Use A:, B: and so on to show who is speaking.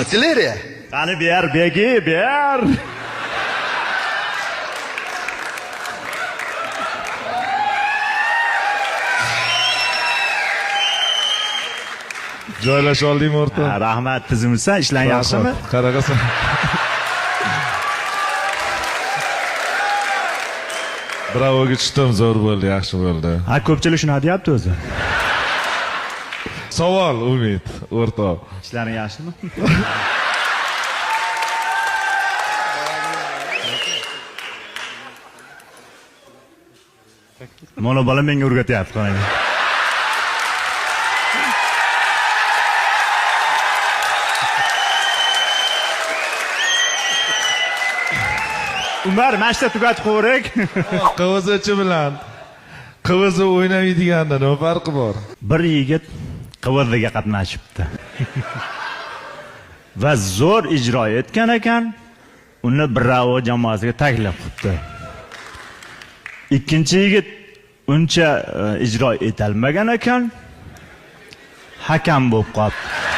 A: Artilleriya.
B: Qani ber, begi, ber.
C: Joylasha oldingmi, o'rtoq?
B: Ha, rahmat, tizimsan, ishlaring yaxshimi?
C: Qanaqasan? Bravoga tushdim, zo'r bo'ldi, yaxshi bo'ldi.
B: Ha, ko'pchilik shuni deyapti o'zi.
C: Savol, Umid, o'rtoq.
B: Ishlaring yaxshimi? Mana bola menga o'rgatyapti, qarang. Umar, mana shu yerda tugatib qo'yrik.
C: QVZchi bilan QVZ o'ynamaydiganda nima farqi bor?
B: Bir yigit QVZga qatnashibdi. Va zo'r ijro etgan ekan, uni Bravo jamoasiga taklif qilibdi. Ikkinchi yigit uncha ijro etalmagan ekan, hakam bo'lib qolibdi.